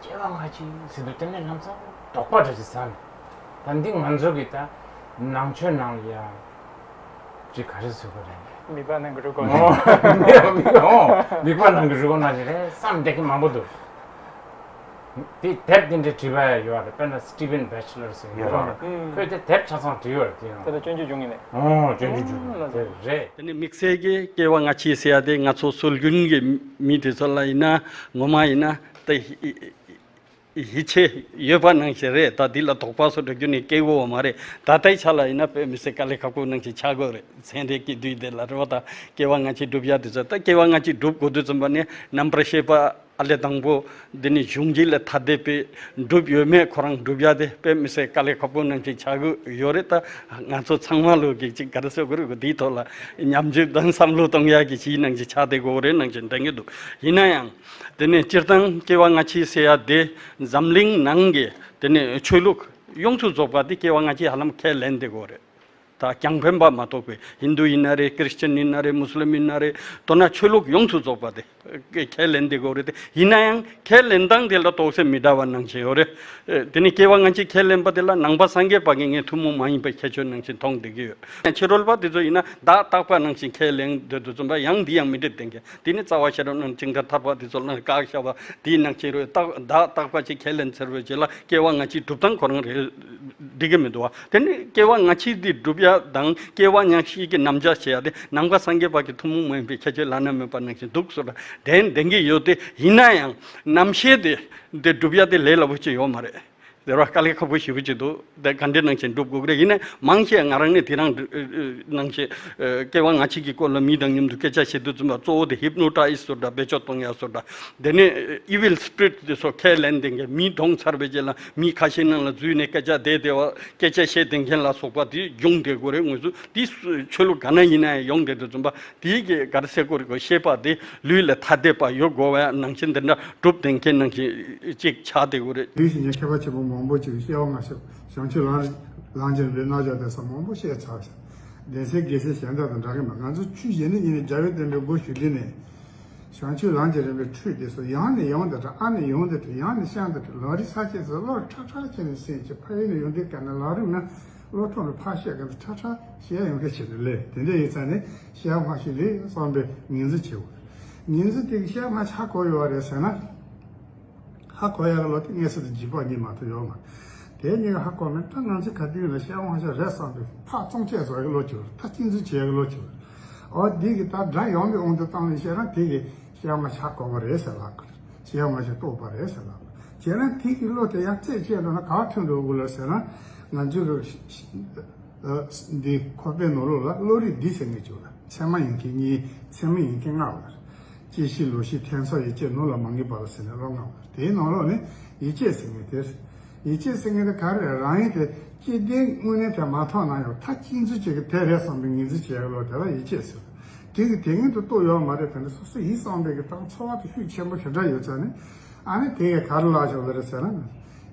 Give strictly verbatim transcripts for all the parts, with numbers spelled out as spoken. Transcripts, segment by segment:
སྐྱེ་བ་སྔ་ཕྱི་ཟེར་དུས་དེ་ནས་ལམ་སང་དོགས་པ་འདྲ་ཞིག་ཟ་ནས། ད་འདི་ང་ཚོ་གི་ད་ནང་ཆོས་ནང་ལ་ཡང་ཅིག་ག་རེ་ཟེར་དགོས་རེད། མིག་དཔེ་ནང་གི་རུས་ཀོ་ནང་། ཨོ། མིག་ཨོ། མིག་ཨོ། མིག་དཔེ་ནང་གི་རུས་ཀོ་ནང་ཞིག་རེད་བསམ་བསྡད་མཁན་མང་པོ་འདུག་དེ་དེབ་དེ་འདྲའི་བྲིས་པ་ཡོད་རེད། དཔེར་ན་Stephen Batchelor ཟེར་ཡོད་རེད། ཁོས་དེ་དེབ་ཆ་ཚང་བྲིས་ཡོད་རེད། དེ་ཡང་དེ་ལ་སྐྱོན་བརྗོད་བྱུང་ངེས་རེད། ཨོ། སྐྱོན་བརྗོད་བྱུང་། དེ་རེད། དེ་ནི་དམིགས་བསལ་གྱི་སྐྱེ་བ་སྔ་ཕྱི་ཟེར་ཡ་དེ་ང་ཚོ་སྲོལ་རྒྱུན་གྱི་མི་དེ་ཚོ་ལ་ཡིན་ན། ངོ་མ་ཡིན་ན་ད་ཡིད་ཆེས་ཡོད་པ་ནང་བཞིན་རེད། ད་འདི་ལ་དོགས་པ་སོགས་འགྲོ་རྒྱུ་ནི་སྐྱེ་བོ་བ་མ་རེད། ད་ལྟའི་ཆ་ལ་ཡིན་ན་དཔེ་མི་སྲིད་དཀའ་ལས་ཁག་པོ་ནང་བཞིན་ཆགས་དགོས་རེད། ཚན་རིག་གི་དུས་དེ་ལ་རེད་བ། ད་སྐྱེ་བ་སྔ་ཕྱི་སྒྲུབ་ཡ་དེ་ཚོ། ད་སྐྱེ་བ་སྔ་ཕྱི་སྒྲུབ་དགོས་དུས་ཙམ་པ་ནི་རྣམ་པར་ཤེས་པ་ཨ་ལས་དང་པོ་འདི་ནི་གཞུང་གཅིག་ལས་ཐ་དད་པའི་སྒྲུབ་ཡོད་མེད་ཁོ་རང་སྒྲུབ་ཡ་དེ་དཔེ་མི་སྲིད་དཀའ་ལས་ཁག་པོ་ནང་བཞིན་ཆགས་ཀྱི་ཡོད་རེད། ད་ང་ཚོ་ཚང་མ་ལོ་གི་ཅིག་ག་རེ་ཟེར་དགོས་རེད། འདིའི་ཐོག་ལ་ཉམས་ཞིབ་དང་བསམ་བློ་གཏོང་ཡ་གི་ཅིག་ནང་བཞིན་ཆགས་བསྡད་དགོས་རེད་ནང་བཞིན་དྲན་གྱི་འདུག་ཡིན་ན་ཡང་དེ་ནས་སྤྱིར་བཏང་སྐྱེ་བ་སྔ་ཕྱི་ཟེར་ཡ་དེ་འཛམ་གླིང་ནང་གི་དེ་ནས་ཆོས་ལུགས་ཡོངས་སུ་རྫོགས་པ་དེ་སྐྱེ་བ་སྔ་ཕྱི་ཧ་ལམ་ཁས་ལེན་བསྡད་དགོས་རེད། ད་རྒྱང་འཕེན་པ་མ་གཏོགས་པའི་ཧིན་དུ་ཡིན་ན་རེད། ཁྲིས་ཅན་ཡིན་ན་རེད། མུ་སི་ལིམ་ཡིན་ན་རེད། མདོར་ན་ཆོས་ལུགས་ཡོངས་སུ་རྫོགས་པ་དེ་ཁས་ལེན་བསྡད་དགོས་རེད་དེ། ཡིན་ན་ཡང་ཁས་ལེན་སྟངས་དེ་ལ་རྟོགས་སེམས་མི་འདྲ་བ་ནང་བཞིན་ཡོད་རེད། དེ་ནི་སྐྱེ་བ་སྔ་ཕྱི་ཁས་ལེན་པ་དེ་ལ་ནང་པ་སངས་རྒྱས་པ་གི་ངས་ཐུན་མོང་མ་ཡིན་པའི་ཁྱད་ཆོས་ནང་བཞིན་མཐོང་བསྡད་ཀྱི་ཡོད། ཕྱི་རོལ་པ་དེ་ཚོ་ཡིན་ན་བདག་རྟག་པ་ནང་བཞིན་ཁས་ལེན་འདོད་དུ་བརྩོན་པ་ཡང་འདི་ཡང་མི་འགྲིག་བསྡད་མཁན། དེ་ནི་རྩ་བ་ཤེས་རབ་རྣམས་ཇི་ལྟར་ཐར་པ་དེ་ཚོ་ལ་བཀག་བཞག་པ་དེའི་ནང་བཞིན་རེད། བདག་རྟག་པ་ཅིག་ཁས་ལེན་ཚར་བའི་རྗེས་ལ་སྐྱེ་བ་སྔ་ཕྱི་སྒྲུབ་སྟངས་ཁོ་རང་རེད། འགྲིག་གི་མི་འདུག་བ། དེ་ནི་སྐྱེ་བ་སྔ་ཕྱི་འདི་སྒྲུབ་ཡ་དང་སྐྱེ་བ་སྔ་ཕྱི་གི་རྣམ་གཞག་བྱེད་ཡ་དེ་ནང་པ་སངས་རྒྱས་པ་གི་ཐུན་མོང་མ་ཡིན་པའི་ཁྱད་ཆོས་བླ་ན་མེད་པ་ནང་བཞིན་འདུག་ཟེར་བ་དྲན་བསྡད་ཀྱི་ཡོད་དེ། ཡིན་ན་ཡང་རྣམ་ཤེས་དེ་འདི་སྒྲུབ་ཡ་དེ་ལས་སླ་པོ་ཅིག་ཡོད་མ་རེད། དེ་ར་དཀའ་ལས་ཁག་པོ་ཞེ་པོ་ཅིག་འདུག་དེ་ག་འདྲ་ནང་བཞིན་སྒྲུབ་དགོས་ཀྱི་རེད། ཡིན་ན་མང་ཆེ་ང་རང་ནས་དེ་རང་ནང་བཞིན་སྐྱེ་བ་སྔ་ཕྱི་གི་སྐོར་ལ་མི་དང་མཉམ་དུ་སྐད་ཆ་བཤད་དུས་ཙམ་པ་གཙོ་བོ་དེ་ཧིབ་ནོ་ཊའི་ཛི་བཟོ་འདྲ། བེད་སྤྱོད་གཏོང་ཡ་བཟོ་འདྲ། དེ་ནས་ཨི་ཝིལ་སི་པི་རི་ཊི་དེ་ཚོ་ཁས་ལེན་བསྡད་མཁན། མི་གྲོངས་ཚར་བའི་རྗེས་ལ་མི་ཁ་ཤས་ནང་ལ་འཛུལ་ནས་སྐད་ཆ་བསྡད་བསྡད་པ། སྐད་ཆ་བཤད་བསྡད་མཁན་ལ་སོགས་པ་དེ་ཡོང་བསྡད་དགོས་རེད། དངོས་སུ་དེ་ཆོས་ལུགས་ག་ན་ཡིན་ན་ཡང་ཡོང་བསྡད་དུས་ཙམ་པ་དེའི་གི་ག་རེ་ཟེར་དགོས་རེད་གོ། ཤེས་པ་དེ་ལུས་ལ་ཐ་དད་པ་ཡོད་དགོས་པ་ནང་བཞིན་དེ་འདྲ་སྒྲུབ་བསྡད་མཁན་ནང་བཞིན་ཅིག་ཆགས་བསྡད་དགོས་རེད། དེ་བཞིན་ཉེ་མཁས་པ་ཆེན་པོ་མང་པོ་ཅིག་གིས་སྐྱེ་བ་སྔ་ཕྱི་བྱང་ཆུབ་ལམ་ལམ་གྱི་རིམ་པའི་རྣམ་གཞག་དེ་ཚོ་མང་པོ་བཤད་ཚར་ཤག་གདན་སའི་དགེ་སེམས་གཞན་དག་དང་འདྲ་གི་མ། ང་ཚོ་ཆོས་གཞན་ནས་ཡིན་ནས་རྒྱལ་བའི་བསྟན་པའི་སྒོ་ཞུགས་དུས་ནས། བྱང་ཆུབ་ལམ་གྱི་རིམ་པའི་ཁྲིད་དེ་ཚོ་ཡང་ནས་ཡང་དུ་དྲན། ཨ་ནས་ཡང་དུ་དྲན། ཡང་ནས་ཡང་དུ་དྲན། ལམ་རིམ་ཚར་གཅིག་ཚོ་བློར་ཁྲ་ཁྲ་བྱས་ནས་ཟིན་གྱི། ཕ་ཡུལ་ནས་ཡོང་དུས་ག་ནས་ལམ་རིམ་ན་བློ་ཐོག་ནས་ཕར་བཤད་ག་ནས་ཁྲ་ཁྲ་བཤད་ཡོང་གི་བྱས་ནས་ལས་དེ་འདྲ་ཡིན་ཙང་ནས་བཤད་མ་ཤེས་ལས་བསམ་པའི་ངོས་འཛིན་བྱེད་དགོས། ངོས་འཛིན་དེ་གི་བཤད་མ་ཆགས་གོ་ཡོད་རེད་ཟེར་ན། ཧ་གོ་ཡག་གི་བློ་དེ་དངོས་སུ་དུ་རྗེས་དཔག་གཉིས་མ་གཏོགས་ཡོད་མ་རེད། དེ་གཉིས་ཀ་ཧ་གོ་མེད་ད་ང་ཚོ་ག་དུས་ཡིན་ན་བཤད་དབང་ཤ་རེད་བསམ་པའི་ཕར་བཙོང་ཆས་བཟོ་ཡག་གི་བློ་ཅིག་ཡོད་རེད། ད་གཅིག་མཛུབ་བྱེད་ཡག་གི་བློ་ཅིག་ཡོད་རེད། འོ་འདི་གི་ད་དགྲ་ཡོང་བའི་དབང་དུ་བཏང་ནས་བཤད་ན་དེ་གི་བཤད་དབང་ཤ་གོ་བ་རེད་ཟེར་ལབ་དགོས་རེད། བཤད་དབང་ཤ་རྟོགས་པ་རེད་ཟེར་ལབ་དགོས་རེད། བྱས་ན་དེ་གི་བློ་དེ་ཡང་རྩད་བཅད་འགྲོ་ན་ག་བ་ཐོན་འགྲོ་དགོས་ལ་ཟེར་ན། ང་ཚོའི་གི་འདི་ཁོག་པའི་ནང་ལོགས་ལ་བློ་རིག་འདི་ཟེར་མཁན་ཅིག་ཡོད་རེད། ཚད་མ་ཡིན་མཁན་གཉིས། ཚད་མ་ཡིན་མཁན་ལྔ་ཡོད་རེད། སྐྱེ་ཤི་ལོག་ཤི་འཁྲུག་རྩོད་ཡིད་ཆེས་ནོར་ལ་མ་འགོད་པ་ལ་ཟེར་ནས་བློ་ལྔ་ཡོད་རེད། དེའི་ནང་ལོགས་ནས་ཡིད་ཆེས་ཟེར་མཁན་དེ་རེད། ཡིད་ཆེས་ཟེར་མཁན་དེ་ག་རེ་རེད། རང་ཡིན་དེ་སྐྱེ་ལྡན་དངོས་གནས་དེ་མ་མཐོང་ན་ཡང་ཐག་གཅིག་མཛུབ་བྱེད་ཀྱི་དེ་རེད་བསམ་པའི་ངོས་འཛིན་བྱེད་ཡག་ལོ་དེ་ལ་ཡིད་ཆེས་ཟེར། དེ་གི་དེ་ངན་དུ་རྟོགས་ཡོད་མ་རེད། དེ་འདྲ་སོ་སོ་ཡིད་བསམ་པའི་གི་ད་ཚོར་བ་དེ་ཤུགས་ཆེན་པོ་ཞེ་དྲག་ཡོད་ཙང་ནི། ཨ་ནི་དེ་གི་ག་རེ་ལབ་བཞག་པ་རེད་ཟེར་ན།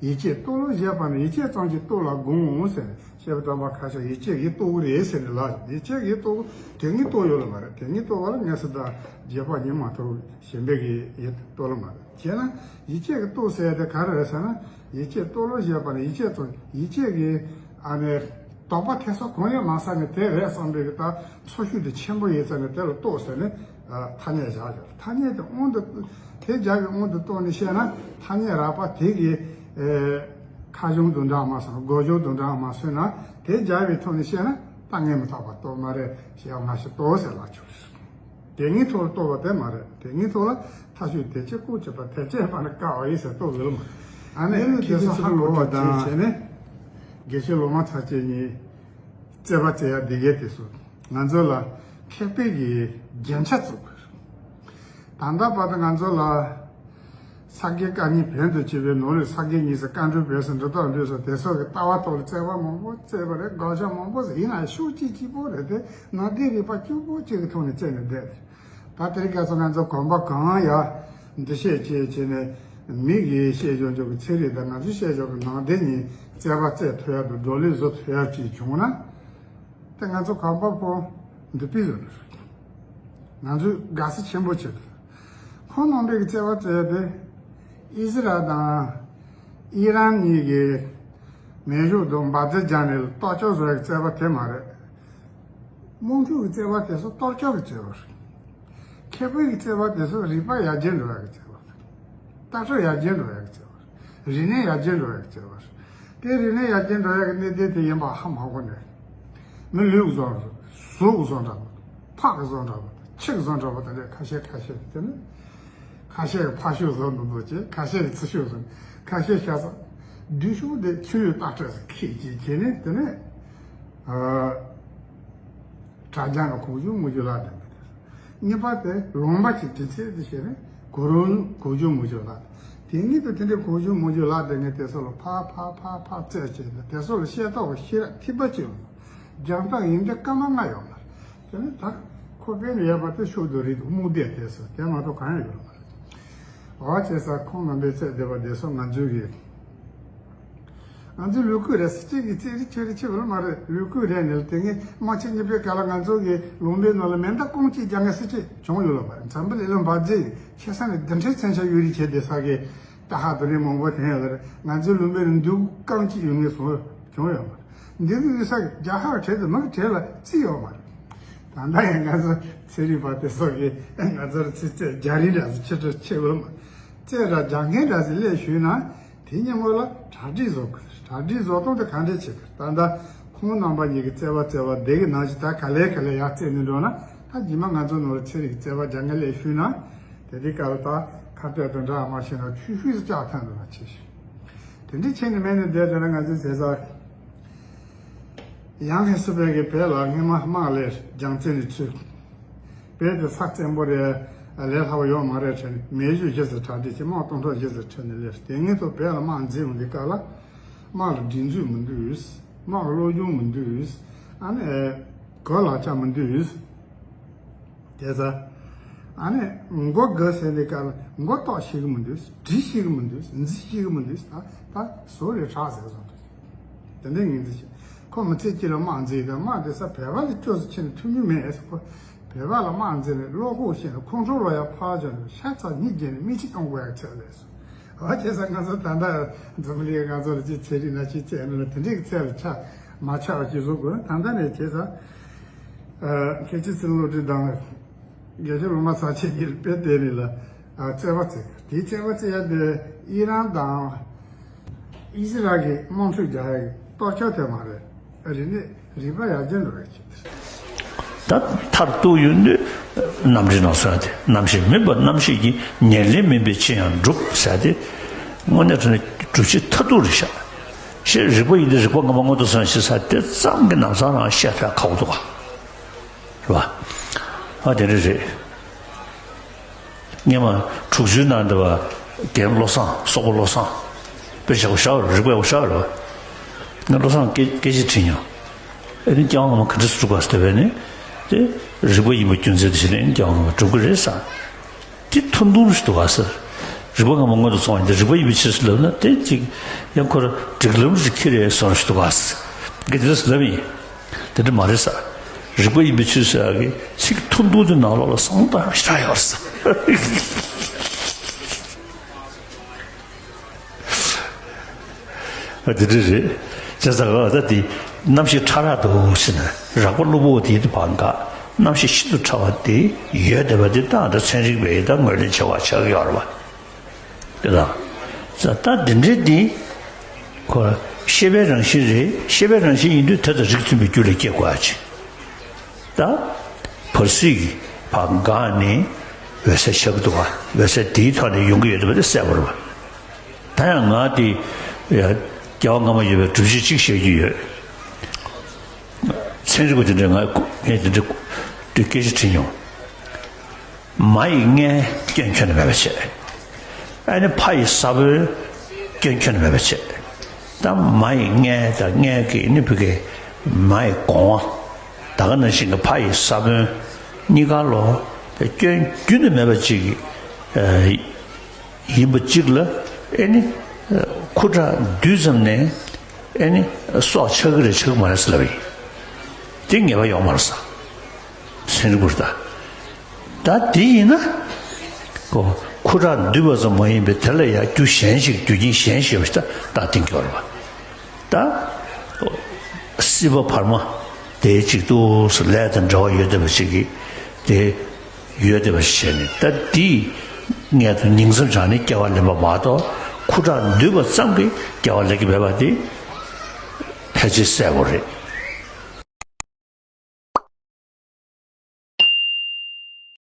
ཡིད་ཆེས་རྟོགས་ལོ་བཞེད་པ་ནི་ཡིད་ཆེས་ཙམ་གྱིས་རྟོགས་ལ་དགོངས་ཟེར་ནས། བཤད་པ་དམ་པ་ཁ་ཤས་ཡིད་ཆེས་ཀྱིས་རྟོགས་ཀྱི་རེད་ཟེར་ནས་ལབ། ཡིད་ཆེས་ཀྱིས་རྟོགས། དེ་ངན་རྟོགས་ཡོད་ལ་མ་རེད། དེ་ངན་རྟོགས་པ་ལ་དངོས་སུ་ད་རྗེས་དཔག་གཉིས་མ་གཏོགས་གཞན་པའི་གི་ཡིད་རྟོགས་ལ་མ་རེད། བྱས་ན་ཡིད་ཆེས་ཀྱིས་རྟོགས་ཟེར་དེ་ག་རེ་རེད་ཟེར་ན། ཡིད་ཆེས་རྟོགས་ལོ་བཞེད་པ་ནི་ཡིད་ཆེས་ཙམ། ཡིད་ཆེས་ཀྱིས་ཨ་ནི་དོགས་པ་ཐེ་ཚོམ་གང་ཡང་མ་ཟ་ནས་དེ་རེད་བསམ་པའི་གི་ད་ཚོར་ཤུགས་དེ་ཆེན་པོ་ཡོད་ཙང་ནས་དེ་ལ་རྟོགས་ཟེར་ནས་ཐ་སྙད་བཞག་ཡོད། ཐ་སྙད་དེ་དབང་དུ། དེ་བཞག་པའི་དབང་དུ་བཏང་ནས་བཤད་ན་ཐ་སྙད་རགས་པ་དེ་གི་ཁ་བྱང་དུ་འདྲ་མ་སོང་། སྒོ་བྱང་དུ་འདྲ་མ་སོང་ན་དེ་བཞག་པའི་ཐོག་ནས་བཤད་ན་ད་ངས་མི་རྟག་པ་རྟོགས་མ་རེད། བཤད་པ་སྔ་ཕྱི་རྟོགས་ཟེར་ལབ་ཆོག་དེ་ངའི་ཐོག་ལ་གཏོགས་པ་དེ་མ་རེད། དེ་ངའི་ཐོག་ལ་མཐའ་དཔྱོད་དེ་ཅི་ལྐོག་གྱུར་པ་དེ་ཅི་ཕ་ནི་ཀ་བ་ཡིན་ཟེར་གཏོགས་ཡོད་ལ་མ། ཨ་ནི་ཨེ་ནི་དེ་ཚོ་ཧ་གོ་བ་དང་བྱས་ནས་དགེ་བཤེས་ལོ་མ་ཚ་ཅན་གཉིས་རྩོད་པ་རྩོད་ཡ་འདི་གས་དེ་ཚོ་ང་ཚོ་ལ་མཁས་པའི་གི་རྒྱན་ཆ་བཙུགས་དགོས། ད་ལྟ་བར་དུ་ང་ཚོ་ལ་ས་དགེ་བཀའ་རྙིང་བོན་དུ་བྱས་པའི་ནང་ལས་ས་དགེ་གཉིས་སུ་བཀའ་འགྲོའི་བོན་སོགས་འབྲི་སྟོན་འགྲོས་སོགས་དེ་སོགས་ཀྱི་ལྟ་བ་ཐོག་ལ་རྩོད་པ་མང་པོ་རྩོད་པ་རེད། དགག་བྱ་མང་པོ་ཟེར་ཡིན་ན་ཤོག་གཅིག་གཅིག་པོ་རེད་དེ་ནང་བསྟན་རིག་པ་གཅིག་པོ་གཅིག་གི་ཐོག་ནས་རྩོད་ནས་བསྡད། ད་དེ་རིང་ཁ་སང་ང་ཚོ་གོམ་པ་གང་ཡང་འདི་བཤད་ཅེས་བྱས་ནས་མི་གིས་བཤད་ཆོག་ཆོག་གི་ཚན་རིག་དང་ང་ཚོས་བཤད་ཆོག་གི་ནང་བསྟན་གཉིས་རྩོད་པ་རྩོད་ཐུབ་ཡག་དང་བགྲོ་གླེང་བཟོ་ཐུབ་ཡག་ཅིག་བྱུང་ན། དེ་ང་ཚོ་གོམ་པ་པོ་འདི་པི་བཟོ་འདུག་ང་ཚོས་དགའ་བསུ་ཆེན་པོ་བྱེད་འདུག་ཁོང་རྣམ་པས་ཀྱི་རྩོད་པ་རྩོད་དེ་ ཨི་ཟི་རལ་དང་ཨི་རན་གཉིས་ཀྱིས་མེ་ཤུགས་དང་འབར་རྫས་སྦྱར་ནས་གཏོར་བཅོམ་བཟོ་ཡག་གི་རྩོད་པ་དེ་མ་རེད། དམག་འཁྲུག་གི་རྩོད་པ་དེ་ཚོ་གཏོར་བཅོམ་གྱི་རྩོད་པ་རེད། ཁེ་ཕན་གྱི་རྩོད་པ་དེ་ཚོ་རིག་པ་ཡར་རྒྱས་འགྲོ་ཡག་གི་རྩོད་པ་རེད། ལྟ་གྲུབ་ཡར་རྒྱས་འགྲོ་ཡག་གི་རྩོད་པ་རེད། རིག་གནས་ཡར་རྒྱས་འགྲོ་ཡག་གི་རྩོད་པ་རེད། དེ་རིག་གནས་ཡར་རྒྱས་འགྲོ་ཡག་གི་གནད་དོན་དེ་ཡིན་པ་ཧ་མ་གོ་ནས། མི་ལུས་བཟོ་འདྲ་པོ། གཟུགས་བཟོ་འདྲ་པོ། ཕག་བཟོ་འདྲ་པོ། ཁྱི་བཟོ་འདྲ་པོ་དེ་འདྲ་ཁ་ཤས་ཁ་ཤས་དེ་ནི། ཁ་ཤས་ཀྱིས་ཕག་ཤུ་བཟོ་འདུག་འདུག་ཅེས། ཁ་ཤས་ཀྱིས་ཚི་ཤུ་བཟོ། ཁ་ཤས་ཤ་ཟ། བདུད་ཤུགས་དེ་ཆུ་ཡུར་ལྟ་སྤྲད་ཟེར་ཁྱེད་ཀྱིས་བྱས་ནས་དེ་ནས། ཨ། དྲ་རྒྱ་ནང་གོང་བརྗོད་མུ་བརྗོད་ལ་དེ་འདྲ། གཉིས་པ་དེ་ལུང་པ་ཅིག་དྲི་ཚིག་དེ་བྱས་ནས་གོ་རུང་གོང་བརྗོད་མུ་བརྗོད་ལ། དེ་ཉིད་དུ་དེ་འདྲའི་གོང་བརྗོད་མུ་བརྗོད་ལ་དེ་ངས་དེ་ཚོ་ལ་ཕར་ཕར་ཕར་ཕར་བཙལ་བྱས་ནས་དེ་ཚོ་ལ་ཤེས་རྟོགས་ཤེས་རབ་ཐིགས་པ་གཅིག་ཡོང་། རྒྱང་ཐག་ཡིན་གྱི་སྐར་མ་ལྔ་ཡོད་མ་རེད། དེ་ནས་ད་ཁོ་དཔེ་ནས་ཡོད་པ་དེ་ཤོག་དུ་རིལ་དུ་སྨུག་རྡེབ་དེ་སོ་དེ་མ་གཏོགས་གང་ཡང་ཡོད་མ་རེད། འོ་བྱས་ཙང་ཁོང་རྣམ་པས་བཙལ་བསྡད་པ་དེ་སོ་ང་ཚོའི་གི། ང་ཚོའི་ལུས་སྐུད་རེད་ཟེར་གཅིག་གིས་རྩེད་རིགས་ཆེ་རིགས་ཆེ་བ་མ་རེད། ལུས་སྐུད་རེད་ནས་དེ་ངས་དམག་ཆེན་གཉིས་པའི་སྐབས་ལ་ང་ཚོ་གི་ལུང་པའི་ནང་ལ་མེ་མདའ་རྐང་གཅིག་རྒྱག་མཁན་ཟེར་གཅིག་བྱུང་ཡོད་ལ་མ་རེད། འཛམ་བུ་གླིང་ལ་འབར་རྫས་ཆེ་ས་ནས་བདུན་ཕྲག་མཚོན་ཆ་གཡུག་རེས་བྱས་བསྡད་ས་གི་ད་ཧ་དོ་རེ་མང་པོ་དེ་ཡོད་ལ་རེད། ང་ཚོའི་ལུང་པའི་ནང་མདུང་རྐང་གཅིག་ཡོད་མཁན་སོང་བྱུང་ཡོད་མ་རེད། འདི་གི་ཡུལ་ས་གི་རྒྱ་ཧ་གྲས་དུ་མི་གི་གྲས་ལ་རྩིས་ཡོད་མ་རེད། ད་ལྟ་ཡང་ང་ཚོ་ཚན་རིག་པ་དེ་ཚོ་གིས་ང་ཚོར་ཚིག་རྩད་རྒྱག་རིན་འདྲ་ཚོ་ཆེ་ཁྲ་ཆེ་བོ་མ་རྩད་ར་རྒྱག་མཁན་འདྲ་ཚོ་སླེབས་ཞུས་ན་དེ་སྔོན་མ་ལ་གྲ་སྒྲིག་བཟོ་དགོས། གྲ་སྒྲིག་བཟོ་སྟངས་དེ་ག་འདྲས་བྱེད་དགོས། ད་ལྟ་ཁོང་རྣམ་པ་གཉིས་ཀྱི་རྩད་པ་རྩེ་བ་འདི་གི་ནང་བཞིན་ད་ག་ལེ་ག་ལེ་ཡར་རྩེ་ནས་འགྲོ་ན་ད་རྗེས་མ་ང་ཚོ་ནང་ལ་ཚན་རིག་རྩད་པ་རྒྱག་མཁན་སླེབས་ཞུས་ན་དེ་དུས་སྐབས་ལ་ད་ཁ་གཏད་དང་འདྲ་མ་བྱས་ན་ཆུ་ཤུལ་དུ་བཅག་ཐབས་འདུག་ན་ཆེ་ཞིང་དེ་འདྲས་བྱས་ནས་མེད་ནས་བསྡད་དེ་ན་ང་ཚོའི་ཟས་ཟ། ཡང་ཧེ་སི་བེ་གི་བེ་ལ་སྔོན་མ་དམག་ལས་རྒྱང་བཙན་ནས་ཚུད། བེ་དེ་ས་བཙན་པོ་རེད། ལས་སླ་བོ་ཡོད་མ་རེད་དྲན་མེ་ཤུགས་ཞེ་ཟེར་གྲ་སྒྲིག་བྱས་དམག་སྟོང་ཕྲག་ཞེ་ཟེར་ཁྲིད་ནས་སླེབས། དེ་སྔོན་དུ་བེ་ལ་དམག་འཛིང་འོང་དུས་སྐབས་ལ་དམག་ལ་སྒྲིག་འཛུགས་མི་འདུག་དམག་སློབ་སྦྱོང་མི་འདུག་ཨ་ནི་གོ་ལག་ཆ་མི་འདུག་དེ་ཚ། ཨ་ནི་མགོ་དགའ་ཟེར་ནས་ཀ་ལ་མགོ་ཏོག་ཤེས་ཀྱི་མི་འདུག་འབྲི་ཤེས་ཀྱི་མི་འདུག་འཛི་ཤེས་ཀྱི་མི་འདུག་ད་ད་བཟོ་རེ་དྲག་ཟེར་སོང་། དེ་འདྲའི་ངན་འཛི་ཞིག་ཁོ་མི་ཚེ་གཅིག་ལ་དམག་འཛིན་དང་དམག་དེ་ས་བོད་པ་ལ་སྐྱོ་སུ་ཕྱིན་ནས་ཐུབ་མྱོང་མེད་ཟེར། ཁོ་བོད་པ་ལ་དམག་འཛིན་ནས་བློ་ཁོག་ཤེས་ནས་ཁོང་ཁྲོ་ལོ་ཡ་ཕར་བྱོན་ནས་ཤ་ཚ་གཉིས་བརྒྱབ་ནས་མི་གཅིག་གཏོང་དགོས་ཡ་ཚོད་ལས་སོང་། འོ་བྱས་ཙང་ང་ཚོ་ད་ལྟ་འཛམ་བུ་གླིང་ང་ཚོ་ལ་ཅི་ཚན་རིག་ན་ཅི་བཙལ་ནས་ལ་དེ་འདྲའི་གི་ཚད་ལ་ཆ་མ་ཆག་པ་ཅིག་བཟོ་དགོས། ད་ལྟ་ནས་བྱས་ཙང་། ཨ། མཁན་ཆེན་ཚེ་རིང་བློ་གྲོས་དང་དགེ་བཤེས་སློབ་མ་ཚར་ཆེན་གཉིས་དཔེ་དེ་རིང་ལ་ཨ་རྩོད་པ་རྩེ་གི་དེའི་རྩོད་པ་རྩེ་ཡ་དེ་ཨི་རན་དང་ཨི་ཟི་རལ་གྱི་དམག་འཁྲུག་རྒྱག་ཡ་གི་གཏོར་ཆོག་དེ་མ་རེད། རིག་གནས་རིག་པ་ཡར་རྒྱས་འགྲོ་ཡ་ཆེད་དུ། ད་མཐར་གཏུགས་ཡོང་དུས་རྣམ་འགྲེལ་ནང་གསུངས་ཡ་དེ་རྣམ་ཤེས་མིན་པ་རྣམ་ཤེས་ཀྱིས། ཉེར་ལེན་མིན་པའི་ཕྱིར་ཡང་སྒྲུབ་ཟེར་ཡ་དེ་དངོས་གནས་དྲང་གནས་སྒྲུབ་བྱེད་མཐར་ཐུག་རེད་ཤག་ཤེས་རིག་པ་ཡིན་ཏེ་རིག་པ་ངོ་མ་མངོན་དུ་སོང་ཞེས་ཟེར་དེ་ཙམ་གྱིས་ལམ་སང་རང་བཤད་ཐུབ་ཁག་པོ་འདུག་ག་རེད་པ། ཨ་དེ་འདྲ་རེད། སྔོན་མ་དྲུག་ཅུའི་ནང་འདི་བ་རྒན་བློ་བཟང་སོག་པོ་བློ་བཟང་དཔེ་ཆ་བཞག་རེད། རིག་པའི་བཞག་རེད་པ། ངས་བློ་བཟང་སྐད་སྐད་ཆ་དྲིས་མྱོང་། ཨེ་ནི་སྐྱེ་བ་སྔ་མ་ག་འདྲ་སེ་གྲུབ་པ་ཟེར་བས་ནི། དེ་རིག་པ་ཡིན་པ་རྒྱུ་མཚན་དུ་བྱས་ནས་ཨེ་ནི་སྐྱེ་བ་སྔ་མ་གྲུབ་ཀྱི་རེད་བསམ། དེ་ཐུང་ཐུང་ཞིག་འདུག་ག་ཟེར། རིག་པ་སྔ་མ་མངོན་དུ་སོང་བ་ཡིན་ཏེ་རིག་པ་ཡིན་པའི་ཕྱིར་ཟེར་ལབ་ན་དེ་ཅིག་ཡང་ཁོ་ར་སྒྲིག་ལམ་ཞིག་འཁྱེར་ཡས་བཟོ་འདྲ་ཞིག་འདུག་ག་ཟེར། ངས་དེ་འདྲ་ཟེར་ལབ་ཡིན། དེ་འདྲ་མ་རེད་ས། རིག་པ་ཡིན་པའི་ཕྱིར་ཟེར་ཡག་གི་ཚིག་ཐུང་ཐུང་དེ་ནང་ལོགས་ལ་གསང་སྟངས་ཞེ་དྲག་ཡོད་རེད་ས། ཨ་དེ་འདྲ་རེད། བྱས་ཙང་ཨ་ད་དེ་རྣམ་ཤེས་ཕྲ་རགས་འདུག་ཟེར་ན་རགས་པ་གློ་བུར་དེ་དེ་བར་འགག་རྣམ་ཤེས་ཤིན་ཏུ་ཕྲ་བ་དེ་ཡོད་བསྡད་པ་དེ་ད་ད་ཚན་རིག་པས་ད་ངོས་ལེན་བྱེད་པ་ཆགས་ཀྱི་ཡོད་རེད་པ། དེ་དང་། ད་འདི་འདྲའི་འདི། ཁོ་ཤེས་པའི་རང་བཞིན་རེད། ཤེས་པའི་རང་བཞིན་ཡིན་དུས་དེ་དང་རིགས་མཐུན་པའི་རྒྱུ་ལ་སྐྱེ་དགོས་ཨ་ཅེ། ད། བར་སྲིད་ཀྱི་བར་འགག་ནས་འོད་གསལ་ཆགས་ཀྱི་འདུག་ག་འོད་གསལ་དེའི་ཐོག་ནས་ཡོང་གི་ཡོད་པ་དེ་གསལ་པོ་རེད་པ། ད་ཡང་ང་དེ། སྐྱེ་བ་སྔ་མ་ཡོད་པའི་སྒྲུབ་བྱེད་གཅིག་བཤད་རྒྱུ་ཡོད། ཚན་རིག་པ་དེ་འདྲས་ང་ངས་དེ་འདྲས་དེ་སྐད་ཆ་དྲིས་མྱོང་། མ་ཡི་མངལ་སྐྱོན་ཁྱོན་ནས་མེད་པ་བྱས། ཨ་ནི་ཕ་ཡི་ས་བོན་སྐྱོན་ཁྱོན་ནས་མེད་པ་བྱས། ད་མ་ཡི་མངལ་དང་མངལ་གྱི་ནི་བུ་གའི་མ་ཡི་སྒོ་ང་། ད་ག་ནང་བཞིན་གྱི་ཕ་ཡི་ས་བོན་གཉིས་ཀ་ལོ་སྐྱོན་རྒྱུན་ནས་མེད་པ་ཅིག་ཡིན་པ་གཅིག་ལ་ཨེ་ནི་ཁུ་ཁྲག་འདུས་ཙམ་ནས་ཨེ་ནི་སྲོག་ཆགས་ཀྱི་རེད་ཆགས་ཀྱི་མ་རེད་ཟེར་ལབ་ཡིན། དེ་ངེས་པ་ཡོད་མ་རེད་ས། ཚན་རིག་པར་ལྟ། ད་དེ་ཡིན་ན། ཁོ་ ཁུ་ཁྲག་འདུས་པ་ཙམ་མ་ཡིན་པའི་དེ་ལ་ཡང་རྒྱུ་གཞན་ཞིག་རྒྱུ་རྐྱེན་གཞན་ཞིག་ཡོད་པ་ཞིག་ད་ད་དེང་གི་བར་བ། ད་སྲིད་པ་བར་མ་དེའི་ཅིག་ཏུ་ལས་དང་འབྲེལ་བ་ཡོད་བསྡད་པ་ཞིག་གིས་དེ་ཡོད་བསྡད་པ་ཞིག་བྱས་ནས། ད་འདིས་མངལ་དུ་ཉིང་མཚམས་སྦྱར་ནས་སྐྱེ་བ་ལེན་པ་མ་གཏོགས། ཁུ་ཁྲག་འདུས་པ་ཙམ་གྱིས་སྐྱེ་བ་ལེན་གྱི་མེད་པ་དེ་ཕལ་ཆེར་གསལ་པོ་རེད།